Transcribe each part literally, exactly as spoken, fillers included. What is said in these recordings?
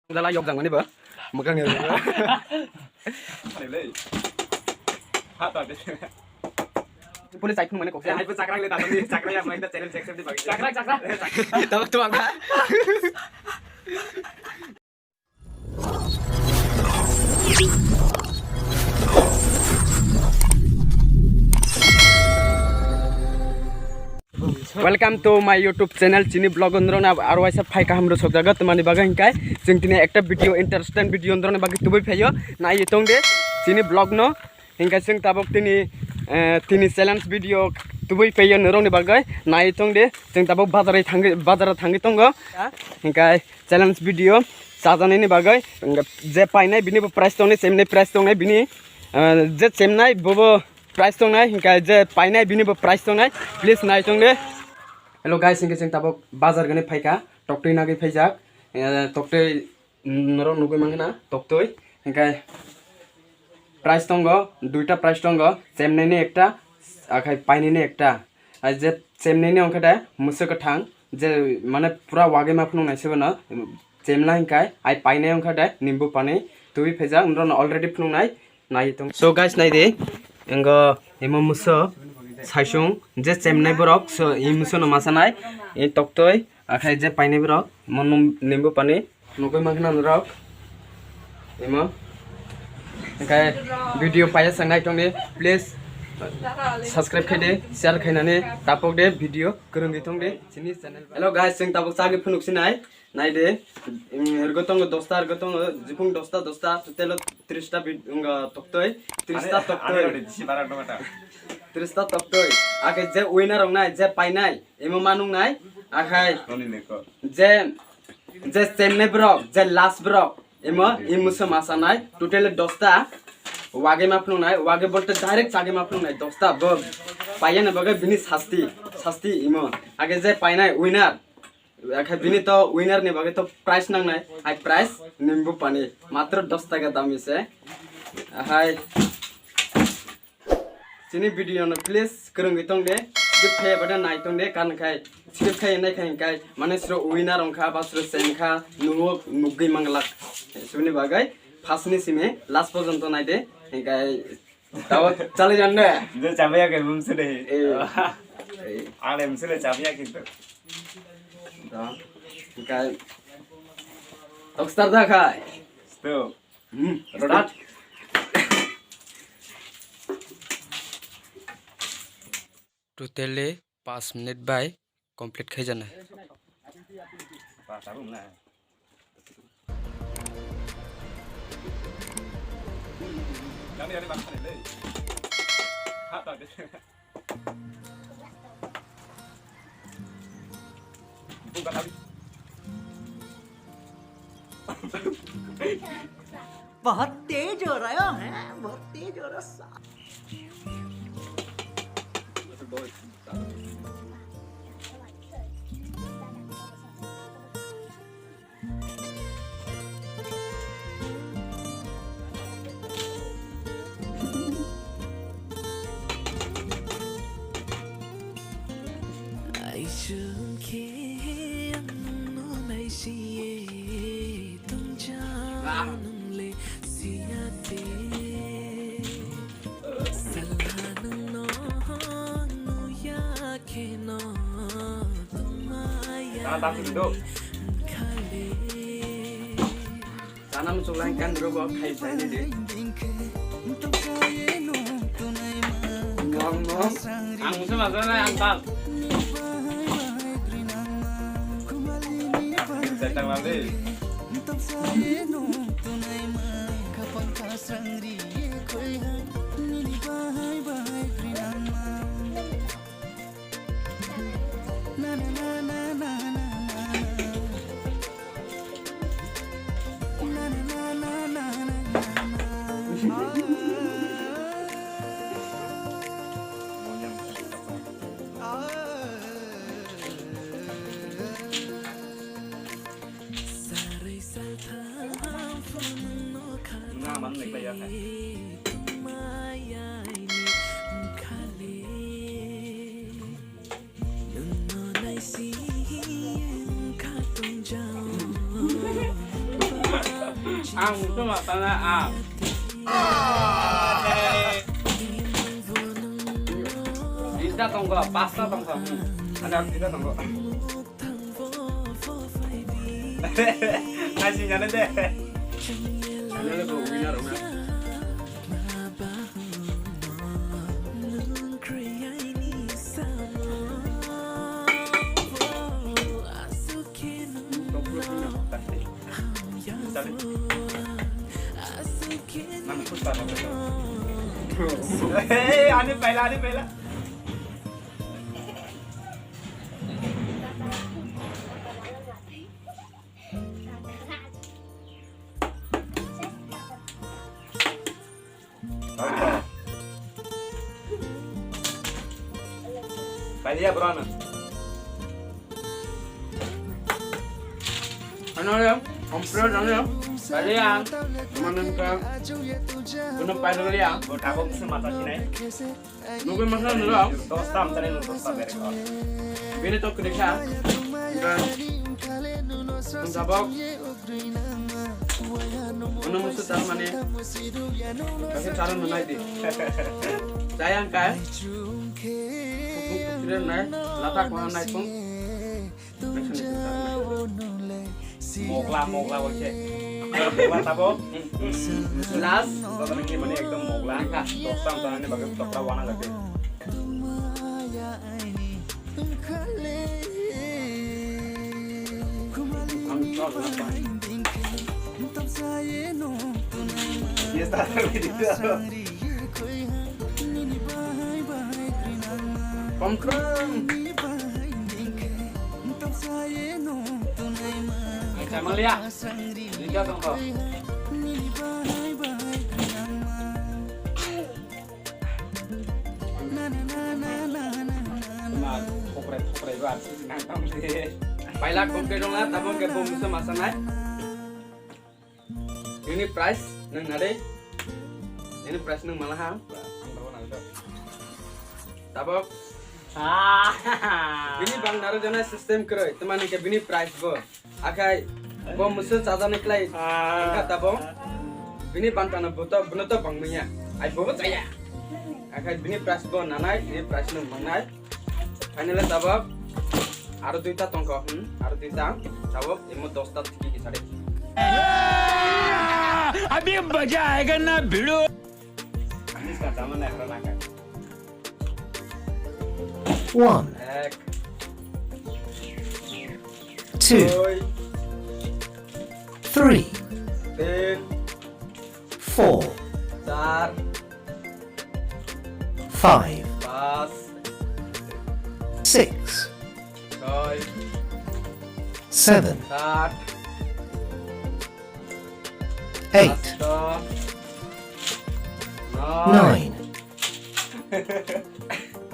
Jala yok jang mani ba. Mukhang ya. Alei. Ha ta de. Police ai phung mane kok. Ai pun chakra le ta ni chakra ya mai ta channel check di bagi. Chakra chakra. Tabuk tu angka. Welcome to my YouTube channel, chini vlog o norokno aro waisa phai kaham rw sokjago, tamni bagwi hinkai chwng tini ekta video, interesting video norokni bagwi tubui phaio, naiwi tongde chini vlog no. Hinkai chwng tabuk tini, eh, tini challenge video tubui phaio norokni bagwi, naiwi tongde chwng tabuk bazar thangwi, bazar thangwi tongo. Hinkai challenge video chajanini bagwi, je painai bini bo prize tongnai, chemnai prize tongnai bini, eh, je chemnai bobo prize tongnai, hinkai je painai bini bo prize tongnai, please nai tongde. Hello guys, hinkai chwng tabuk bazar gani phaikha, toktwi nagwi phaijak, eh, toktwi norok nugwi mankha na, toktwi, hinkai prize tongo, duita prize tongo, chemnaini ekta, akhai painani ekta. Ai je chemnaini wngkha de mwswk kwthang, je mane pura wagwi ma phunuknai se bono, chemna hinkai, ai painai wngkha de nimbu pani, tubui phaijak, norokno already phunuknai, nai tong. So guys, nai di, engo imo mwswk saisung, je chemnai borok, so i mwswkno masanai, i toktwi, akhai je painai borok, mo num-, nimbu pani, nugwi mankha na norok. Imo. Hingke video paiyasang nai tongdi, please subscribe khaidi, share khainani tapokde video kwrwngwi tongdi chini channel. Hello guys, chwng tabuk chagwi phunuk sinai. Naidi, em, ergo tongo dosta, ergo tongo, jifung dosta, dosta, total o tris ta vid-, wngkha toktwi, tris ta toktwi. Tris ta toktwi. Ake je winner wngnai, je painai, imo manungnai, akhai je, je chennai borok, je last borok, imo, imo se masanai, total dosta, wage ma phunuknai, wage bolte direct chage ma phunuknai, dosta bo paiyani bagwi bini sasti, sasti imo. Ake je painai winner, akhe bini to winner ni bagwi to prize nangnai, hai prize nimbu pani, matro dos taka dam ise. Ahai chini video no please kwrwngwi tongde, skip khai bada nai tongde, kan khai skip khai nai khai kai mane sro winner ongkha ba sro sem kha nugo nugwi manglak. Sini bagwi first ni simi last porjonto naide, hinkai Tabo chale jan de. Je chabiya ke mumsile. Eh. Ang le mumsile chabiya kintu. Da. Kai. Tok start da kai. Stop. Hmm. Start. Totally pas minute bai complete khai jana. बहुत तेज हो रहा है, बहुत तेज हो रहा है। Aichung khe ang nungno naisiye tongja nungle siyate. Sala nungno nuya kheno tongmaya khale. Chana muchuk lai kan rogo khai sai ni de. Mom, mom. Ang musa masa na ang tal. Sai tang lam de. Ang musu matana ang. Tinta tongko, pasta tongko. Ada tinta tongko. Nasi jana de. Jana de ko winner owner. Hey, ani paila, ani paila. Pailiya bro na. Ano ya, kompres ano ya. Pailiya. Mana ka? Kuno pailiya. Bo tabok se mata sinai. Nugui masa nuro. Dosta amtani nung dosta berek. Bini to kudisa. Nung tabok. Ono musu tal mane. Kasi taran nunai di. Sayang kai. Pupuk pupuk nai. Lata kona nai pun. Mogla, mogla hoise. Mogla tabo. Last. Totally ki mane ekdom mogla. Tokta amtani bagwi tokta wana lage. Yes, that's what we do. Komkrong. Ang chamaliya. Duita tongko. Na, khoprai, khoprai ba, sisi nang tong de. Paila komkrong na, tabok ke bom se masanai. Ini price nang nade. Ini price nang mana ha? Tabok. Ah. Bini bang naro jana system kroi. Temani ke bini price bo. Akai bo musu chajani klai. Ah. Engka tabok. Bini bantana buto, buno to bang manya. Ai bo chaya. Akai bini price bo nanai, bini price nang mangnai. Finally tabok aro duita tongkho, hmm, aro duita tabok emo dosta tiki ki sare. अभी मजा आएगा ना भिड़ो। Anis ka tama na hara na ka. One, ek, two, doi, three, tin, four, char, five, pas, six, choi, seven, sat, eight, asto, noi, nine,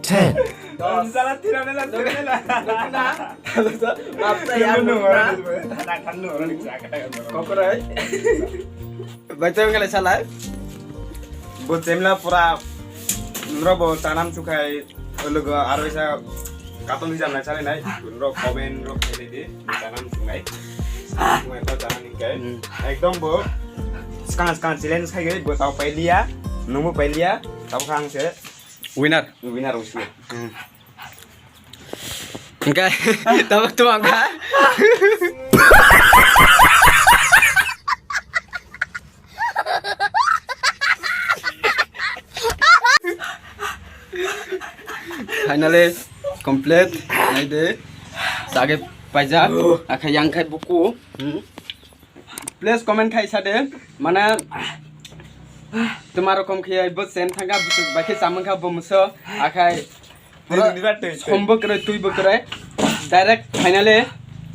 ten. Dos. Salah tirana lah, tirana lah. Nukna. Nukna. Nukna. Nukna. Nukna. Kokrai. Baca ngalai salai. Bo chemla pura nro bo tanam chukai. Logo aro isa katon hijab nai chale nai. Nro comment nro khaile di. Tanam chukai. Chukai ta tanam ni kai. Hmm. Ekdom bo. Skang skang challenge khai gai bo tau pailiya. Nungbo pailiya. Tau khang se. Winner. Winner wngsi. Hwnkhe tabuk tumang kha. Finally complete. Naidi. Sage paijak. Akha yang khai buku. Hmm. Please comment khai sa de, mane, tuma rokom khe bo sen thangka, busuk bai khe chamang kha bo muso, akhai pura sombo kwrwi, twi bo kwrwi, direct finally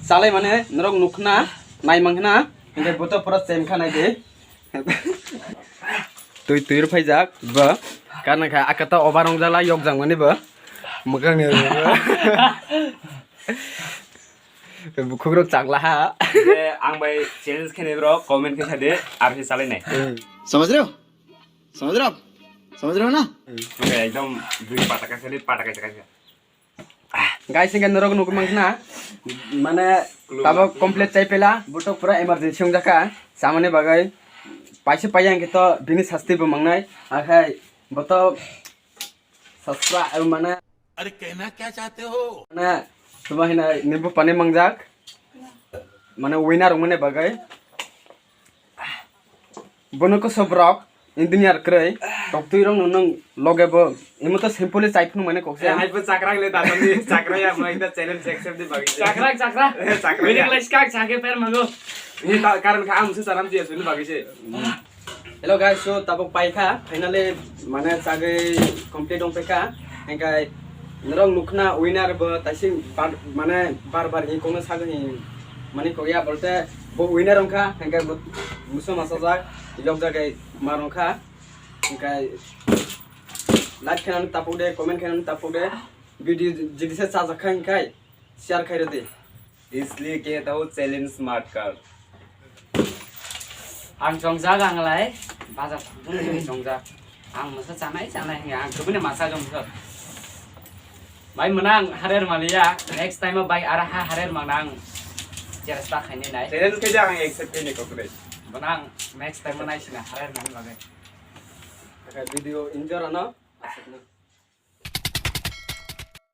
chalai mane norok nukna, naimang khna, hingke bo to pura sem kha nai de. Twi, twi rw phaijak bo, karna kha, aka ta obar wngjala, yokjak mani bo, mwkhang ni. Bukhukrok chakla ha. Je ang bai challenge khe nai bro, comment khe sa de, R C chalai nai. समझ रहे हो? समझ रहे हो आप? समझ रहे हो ना? Oke, ekdom dui pata kaisa ni, pata kaisa kaisa. Guys, hingke norok nukmang khna, mane, tabo complete chai pela, butok pura emergency wngjakha, samani bagwi. Paisa paiya hwnkhe to bini sasti bo mangnai. Akhai bo to subscribe, mane, अरे कहना क्या चाहते हो? Mane, tuma hinai nibu pani mangjak. Mane, winner wngmani bagwi. Bono koso borok, engineer kwrwi. Toktwi rok no nung loge bo. Imo to simple chai phunu mane kokse. Hai bo chakra le datani chakra ya mai da challenge accept di bagwi. Chakra, chakra. Chakra. Bini ya. Lai skak chake per mango. Ni ta karon kha am se saram dia sunu bagwi se. Hello guys, so tabuk paikha, finally, mane, chagwi complete wng paikha. Hingkai norok nukna winner bo taising bar, mane, bar bar hi kokno sagwi hi, mane, kokya bolte bo winner wngkha, hingkai bo muso masajak, yokjagwi mar wngkha. Hingkai like khenani tapuk de, comment khenani tapuk de, video jidise chajakha hingkai share khairodi. इसलिए कहता हूँ challenge smart card. Ang chongjak, ang lai bajar thangthung chongjak. Ang masa chanai chanai hingya, ang kubuni masa chongjak. Bai mwnang harer maliya, next time bai ara ha harer manang. Chesta khaini nai. Challenge khe ang accept khaini kokre. Mwnang next time manai sina harer mani bagwi. Video enjoy rano. Aswkno.